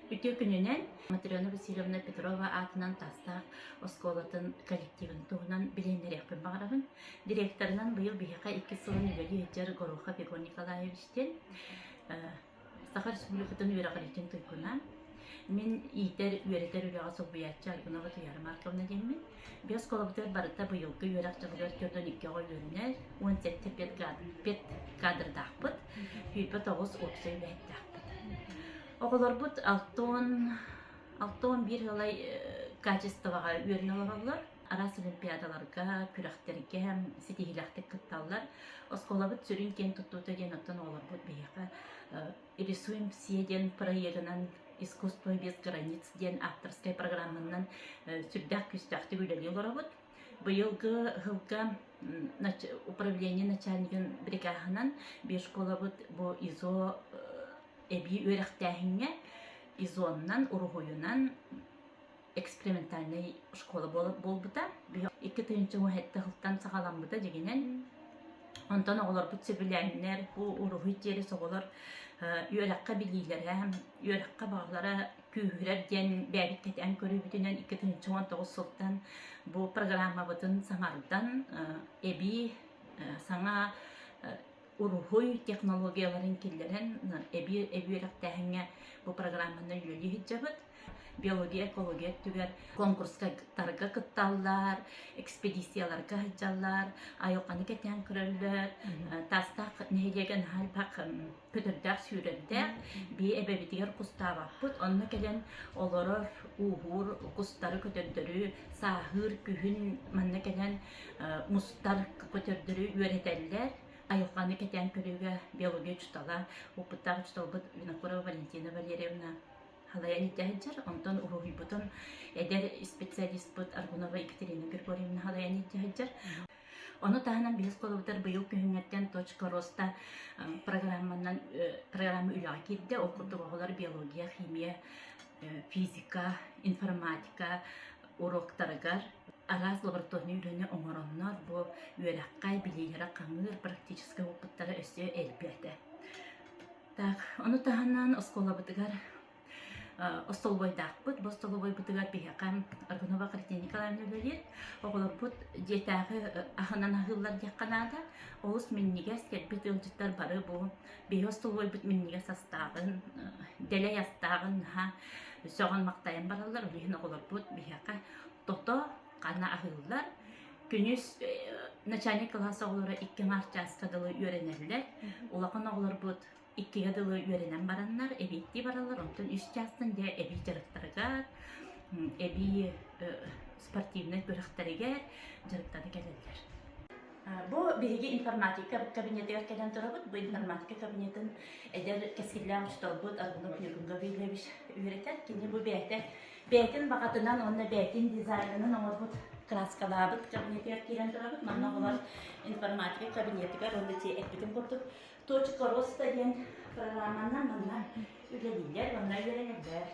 Үтүө күнүнэн Матрена Васильевна Петрова аатынан Таастаах оскуолатын коллективын туһунан билиһиннэриэхпин баҕарабын. Директорынан быйыл биһиэхэ иккис сылын үлэлии сылдьар Горохов Егор Николаевич диэн Саха Республикатын үөрэҕириитин туйгуна. Мин иитэр, үөрэтэр үлэҕэ солбуйааччы Аргунова Туйаара Марковна диэммин. Биэс оскуолабытыгар барыта быйылгы үөрэх дьылыгар 42 оҕо үөрэнэр, 17 педкадрдаахпыт, 29 уопсай үлэһиттээхпит. Оҕолорбут 61 ыалай качествоҕа үөрэнэ олороллор. Араас олимпиадаларга, күрэхтэргэ ситиһиилээхтик кытталлар. Оскуолабыт сүрүн киэн туттуута диэн оттон оҕолорбут биһиэхэ «Рисуем все» диэн проегынан «Искусство без границ» диэн авторскай программанан сүрдээх күүстээхтик үлэлии олоробут. Быйылгы сылга управление начальнигын бригааһынан биир школабыт бу ИЗО эбии үөрэхтээһиҥҥэ ИЗОннан, уруһуйунан экспериментальнай школа буолбута. 2017 сылтан саҕаламмыта дьиҥинэн. Онтон оҕолорбут сөбүлээннэр, бу уруһуй диэри оҕолор үөрэххэ билиилэрэ, үөрэххэ баҕалара күүһүрэр диэн бэйэбит кэтээн көрүүбүтүнэн 2019 сылтан бу программабытын саҥардан эбии саҥа уруһуй технологияларын киллэрэн эбии үөрэхтээһиҥҥэ бу программаны үлэлии сылдьабыт. Биология, экология өттүгэр конкурстарга кытталлар, экспедицияларга сылдьаллар, айылҕаны кэтээн көрөллөр. Таастаах нэһилиэгэ наһаа элбэх көтөрдөөх сүүрэрдээх, бии эбэбитигэр кустаабаппыт. Онно кэлэн олорор, ууһуур кустары, көтөрдөрү сааһыыр күһүн манна кэлэн мустар көтөрдөрү үөрэтэллэр. Айылҕаны кэтээн көрүүгэ биология учуутала, опыттаах учууталбыт Винокурова Валентина Валерьевна халайан илдьэ сылдьар. Онтон уруһуйбутун эдэр специалистпыт Аргунова Екатерина Григорьевна халайан илдьэ сылдьар. Ону таһынан биһиги оскуолабытыгар быйыл күһүҥҥэттэн «Точка роста» программанан программа үлэҕэ киирдэ. Ол курдук оҕолор биология, химия, физика, информатика уруоктарыгар араас лабораторнай үлэни оҥороннор бу үөрэххэ билиилэрэ хаҥыыр, практическай опыттара өссө элбээтэ. Так, ону таһынан оскуолабытыгар остолобуойдаахпыт. Бу остолобуойбутугар биһиэхэ Аргунова Христина Николаевна үлэлиир. Оҕолорбут дьиэтээҕи аһынан аһыыллар диэххэ наада. Олус минньигэс, кэлбит ыалдьыттар бары бу биһи остолобуойбут минньигэс астааҕын, дэлэй астааҕын наһаа сөҕөн-махтайан бараллар. Ол иһин оҕолорбут биһиэхэ тото хана аһыыллар. Күнүс начальник кылаас оҕолоро икки аҥаар чааска дылы үөрэнэллэр. Улахан оҕолорбут иккигэ дылы үөрэнэн бараннар, эбиэттии бараллар. Онтон үс чаастан дьэ эбии дьарыктарыгар, эбии спортивнай күрэхтэригэр дьарыктана кэлэллэр. Бу биһиги информатика кабинетыгар кэлэн турабыт. Бу информатика кабинетын эдэр кэскиллээх учууталбыт Аргунов Ньургун Гаврильевич үөрэтэр. Кини бу бэйэтэ бэйэтин баҕатынан уонна бэйэтин дизайнынан оҥорбут краскалаабыт кабинетыгар киирэн турабыт. Манна оҕолор информатика кабинетыгар уонна эппитим курдук «Точка роста» диэн программанан манна үлэлииллэр, манна үөрэнэллэр.